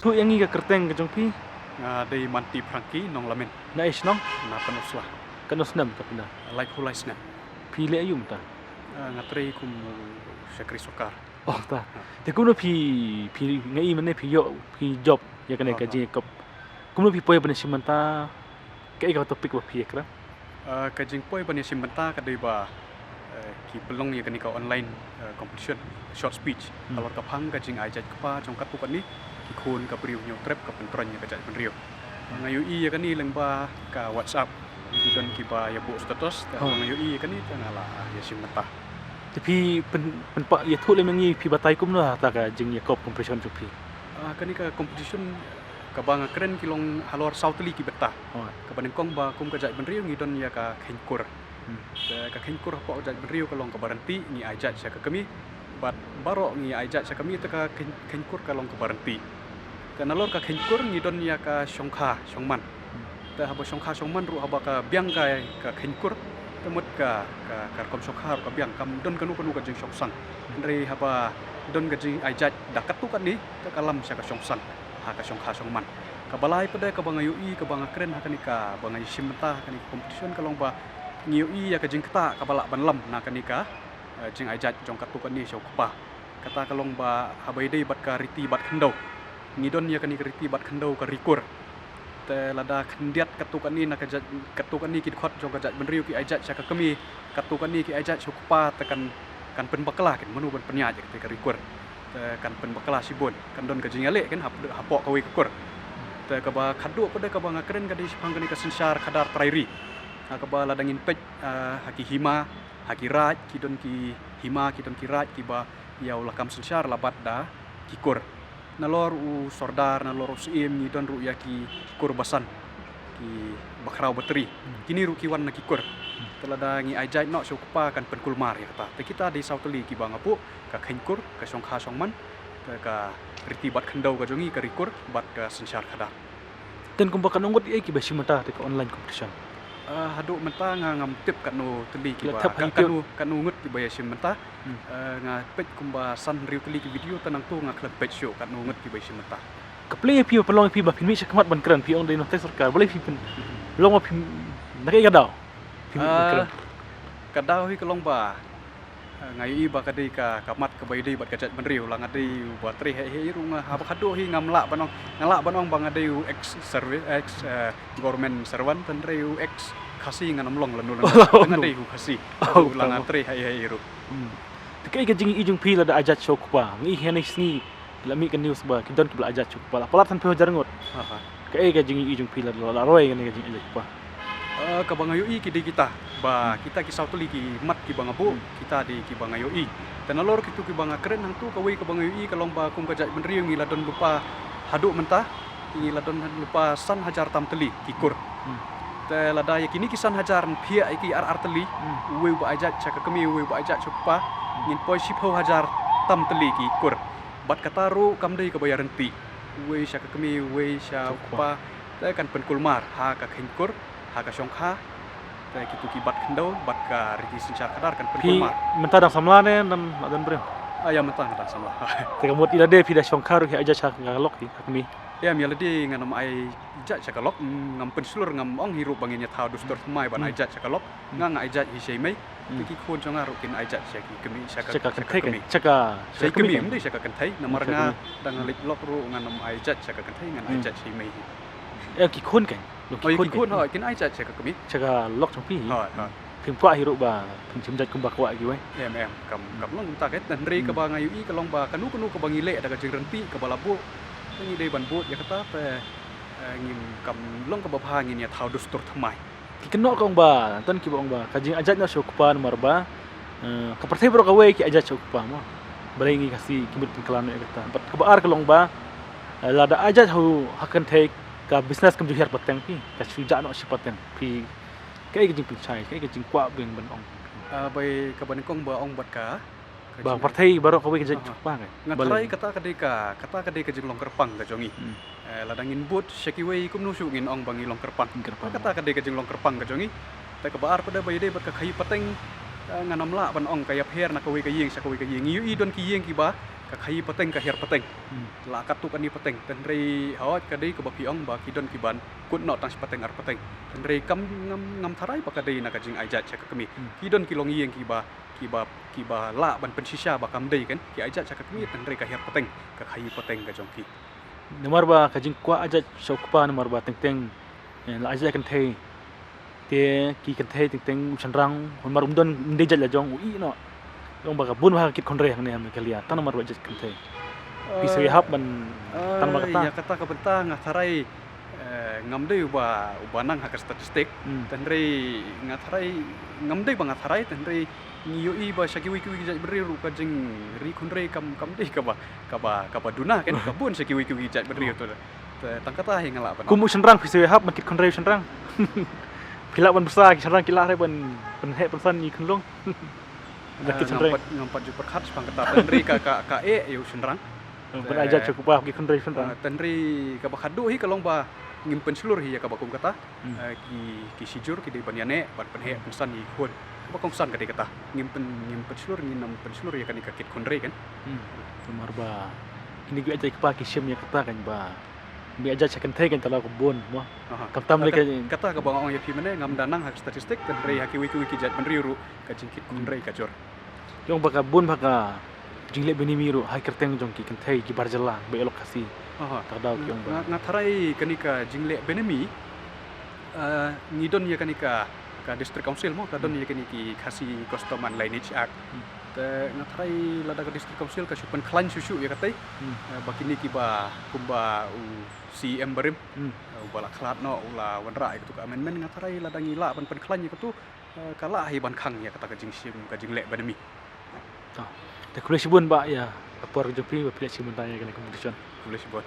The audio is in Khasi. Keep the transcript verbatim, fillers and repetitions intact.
Thuh ïa ngi ka kyrteng ka jong phi? Nga dei Manti Phrangki, Nonglamin. Na ish nong? Na Pynursla. Katno snem ka phi na? Laiphew lai snem. Phi leh aïu mynta? Ah, nga trei kum u shakri sorkar. Oh, ta. Ha. Te kumno phi, phi nga i mane phi ïoh, phi job ïa kane ka jingïakop. Kumno phi poi ban ïashim bynta? Kaei ka topic ba phi ïakren? Ah, ka jingpoi ban ïashim bynta ka dei ba, eh, ki pynlong ïa kane ka online, eh, competition, short speech. Hmm. Halor ka phang ka jingai jait kpa jong katto katne ki khun ka briew Hynñiewtrep ka pyntroiñ ïa ka jaitbynriew. Nga ïohi ïa kane lyngba ka WhatsApp. Ki don kiba ïa buh status, te nga ïohi ïa kane te nga la ïashim bynta. Te phi pyn, pynpaw ïathuh lem ïa ngi phi batai kumno ha kata ka jingïakop competition jong phi? Ah, kane ka competition kaba nga kren ki long halor saw tylli ki bynta. Oh. Kaba nyngkong ba kum ka jaitbynriew ngi don ïa ka kheiñ kur. Hmm. Te ka kheiñ kur hapoh ka jaitbynriew ka long kaba ryntih, ngi ai jait sha ka kmie. Bad baroh ngi ai jait sha ka kmie te ka kheiñ, kheiñ kur ka long kaba ryntih. Te nalor ka kheiñ kur ngi don ïa ka shongkha shongman. Hmm. Te haba shongkha shongman ruh haba ka biang ka, ka kheiñ kur, te mut ka, ka, ka rukom shongkha ruh ka biang, kam don kano kano ka jingshongsang. Hynrei haba don ka jingai jait da katto katne, te ka lam sha ka shongsang ha ka shongkha shongman. Kaba lai pat de kaba nga ïohi, kaba nga kren ha kane kaba nga ïashim bynta ha kane ka competition ka long ba ngi ïohi ïa ka jingktah kaba lah ban lam na kane ka, eh, jingai jait jong katto katne sha u kpa. Kata ka long ba haba ïadei bad ka riti bad khyndew, ngi don ïa kane ka riti bad khyndew ka ri kur. Te lada khyndiat katto katne na ka jait, katto katne ki dkhot jong ka jaitbynriew ki ai jait sha ka kmie, katto katne ki ai jait sha u kpa, te kan, kan pynbakla kin mano ban pynïaid ïa kata ka ri kur. Te kan pynbakla shibun, kan don ka jingïaleh kin hap, hapoh kawei ka kur. Te kaba khadduh pat de kaba nga kren ka dei shaphang kane ka synshar khadar trai ri. Ha kaba lada ngin peit, ah, ha ki hima, ha ki raid, ki don ki hima, ki don ki raid kiba ïa u lakam synshar la bat da ki kur. Nalor u sordar, nalor u syiem, ngi don ruh ïa ki kur basan, ki bakhraw batri. Hmm. Kine ruh ki wan na ki kur. Hmm. Te lada ngi ai jait noh sha u kpa kan pynkulmar ïa kata. Te kita dei saw tylli kiba nga buh, ka kheiñ kur, ka shongkha shongman, te ka riti bad khyndew ka jong ngi, ka ri kur bad ka synshar khadar. Te kumba katno ngut ïa kiba shim bynta ha ka online competition? Ah, haduh mynta nga ngam tip katno tylli kiba, katno, katno ngut kiba ïashim bynta. Hmm. Ah, nga peit kumba san hynriew tylli ki video, te nangto nga khlem peit shuh katno ngut kiba ïashim bynta. Ka plie ïa phi ba pynlong ïa phi ba phin mih sha khmat ban kren, phi ong dei nongtrei sorkar, balei phi pynlong ba phi, na kaei ka daw phi mih ban kren? Ah, ka daw hi ka long ba Ah, nga ïohi ba ka dei ka, ka mat kaba ïadei bad ka jaitbynriew, la nga dei uba trei heh heh ruh nga, haba khadduh hi ngam lah ban ong, nga lah ban ong ba nga dei u ex service, ex, eh, government servant, hynrei u ex Khasi ngan ym long lano lano. Nga dei u Khasi. Oh, la nga trei heh heh ruh. Hmm. Te kaei ka jingïohi jong phi lada ai jait sha u kpa? Nga ïohi hangne sngi la mih ka news ba ki don kiba la ai jait sha u kpa, la palat san phew hajar ngut. Aha. Kaei ka jingïohi jong phi la, la, la roi kane ka jingïohi jong phi? Ah, kaba nga ïohi ki dei kita, ba kita ki saw tylli ki mat kiba nga buh, kita dei kiba nga ïohi. Te nalor kito kiba nga kren hangto, kawei kaba nga ïohi ka long ba kum ka jaitbynriew ngi la don lypa haduh mynta, ngi la don lypa san hajar tam tylli ki kur. Hmm. Te lada ïa kine ki san hajar ngi phiah ïa ki ar ar tylli, uwei uba ai jait sha ka kmie, uwei uba ai jait sha u kpa, ngin poi shiphew hajar tam tylli ki kur. Bad kata ruh kam dei kaba ïaryntih. Uwei sha ka kmie, uwei sha u kpa. Te kan pynkulmar ha ka kheiñ kur, ha ka shongkha. Te kito ki bat khyndew, bad ka riti synshar khadar kan pynkulmar. Phi mynta dang samla ne, dang, dang briew? Ah, ïa mynta nga dang samla. Te ka mut ïa lade phi da shongkha ruh phi ai jait sha ka lok hi, ha kmie? Ïa, ïa lade ngan ym ai jait sha ka lok, mm, ngam pynshlur, ngam ong hi ruh ba ngin ïathaw dustur thymmai ban ai jait sha ka lok. Nga nga ai jait hi sha i mei. Hmm. Te ki khun jong nga ruh kin ai jait sha ki kmie, sha ka, sha ka kynthei. Sha ka, sha ka kmie, ym dei sha ka kynthei. Namar nga dang leit lok ruh ngan ym ai jait sha ka kynthei, ngan ai jait sha i mei hi. Eh, ki khun kan? Oh, ki khun, hooid, kin ai jait sha ka kmie. Sha ka lok jong phi. Hooid, hooid. Phim kwah hi ruh ba phin shim jait kumba kwah kiwei? Em, em, kam, kam long kumta keiñ. Hynrei kaba nga ïohi ka long ba kano kano kaba ngi leh da ka jingryntih kaba la buh, te ngi dei ban bud ïa kata, te, eh, ngim, kam long kaba bha ngin ïathaw dustur thymmai. Ki kynnoh ka ong ba, don kiba ong ba ka jingai jait noh sha u kpa namar ba, eh, ka pyrthei baroh kawei ki ai jait sha u kpa mo. Balei ngi Khasi ki mut pynkylla noh ïa kata? Bad kaba ar ka long ba, eh, lada ai jait ha u, ha ka kynthei, ka business kam ju hiar pateng phi, ka shu jah noh shi pateng. Phi, kaei ka jingpynshai, kaei ka jingkwah ba ngin ban ong? Ah, bai kaba nyngkong ba ong bad ka Ba pyrthei baroh kawei ka jait sha u kpa. Nga tharai kata ka dei ka, kata ka dei ka jinglong kyrpang ka jong ngi. Hmm. Eh, lada ngin bud sha kiwei kumno shuh ngin ong ba ngi long kyrpang. Kata ka dei ka jinglong kyrpang ka jong ngi. Te kaba ar pat de ba ïadei bad ka khaïi pateng, eh, ngan ym lah ban ong ka ïapher na kawei ka ïing sha kawei ka ïing. Ngi ïohi don ki ïing kiba Ka khaïi pateng ka hiar pateng. Hmm. La katto katne pateng. Tynrai hawat ka dei kaba phi ong ba ki don ki ban kut noh tang shi pateng ar pateng. Tynrai kam ngam, ngam tharai ba ka dei na ka jingai jait sha ka kmie. Hmm. Ki don ki longïing kiba, kiba, kiba lah ban pynshisha ba kam dei kan. Ki ai jait sha ka kmie tynrai ka hiar pateng, ka khaïi pateng ka jong ki. Namar ba ka jingkwah ai jait sha u kpa namar ba teng teng, eh, la ai jait kynthei. Te ki kynthei teng teng u shynrang, namar um don, um dei jait la jong u ïeh noh. Ong ba ka bun bha ka kit khynrei hangne ha Meghalaya, tang namar ba jait kynthei. Phi sa hap ban tang ba kata. Ïa kata ka bynta nga tharai, eh, ngam dei uba, uba nang ha ka statistic. Hmm. Tynrai nga tharai, ngam dei ba nga tharai, tynrai ngi ïohi ba sha kiwei kiwei ki jait bynriew ruh ka jingri khynrei kam, kam dei kaba, kaba, kaba duna kan, ka bun sha kiwei kiwei ki jait bynriew tu. Te tang kata hi nga lah ban. Kum u shynrang phi sa hap ban kit khynrei u shynrang. Phi lah ban bsa ki shynrang ki lah re ban, ban heh pynsan ïa ki khunlung. Ïa ki shynrang. Ngam pat, ngam pat ju pyrkhat shaphang kata, tynrai ka, ka, ka eh ïa u shynrang. Ban ai jait sha u kpa ki khynrei u shynrang. Eh, tynrai kaba khadduh hi ka long ba ngim pynshlur hi ïa kaba kum kata. Hmm. Eh, ki, ki shijur ki dei ban ïaneh, ban pynheh pynsan ïa ki khun. Kaba kongsan ka dei kata. Ngim pyn, ngim pynshlur, ngim pynshlur ïa kane ka kit khynrei kan. Hmm. Namar ba kine ki ai jait kpa ki shim ïa kata kan ba. Ba ai jait sha kynthei kan te la ka bun mo. Aha. Khamtam lei ka, kata kaba nga ong ïa phi mynne, ngam da nang ha ka statistic, tynrai ha kiwei kiwei ki jait bynriew ruh ka jingkit khynrei ka jur. Ong ba ka bun bha ka jingleh benami ruh ha kyrteng jong ki kynthei ki bar jylla ba ïalok Khasi. Aha. Kata ka daw ki ong ba. Nga, nga tharai kane ka jingleh benami, eh, ngi don ïa kane ka, ka District Council mo, ka don ïa kane ki Khasi Custom and Lineage Act. Hmm. Te nga tharai lada ka District Council ka shu pynkhlaiñ shuh shuh ïa katei. Hmm. Eh, ba kine kiba kumba u C M barim. Hmm. Eh, uba la khlad noh, u la wanrah ïa katu ka amendment, nga tharai lada ngi lah ban pynkhlaiñ ïa katu, eh, ka lah hi ban khang ïa kata ka jingshim, ka jingleh benami. To. Te khublei shibun bah ïa ka por jong phi ba phi leit shim bynta ïa kane ka competition. Khublei shibun.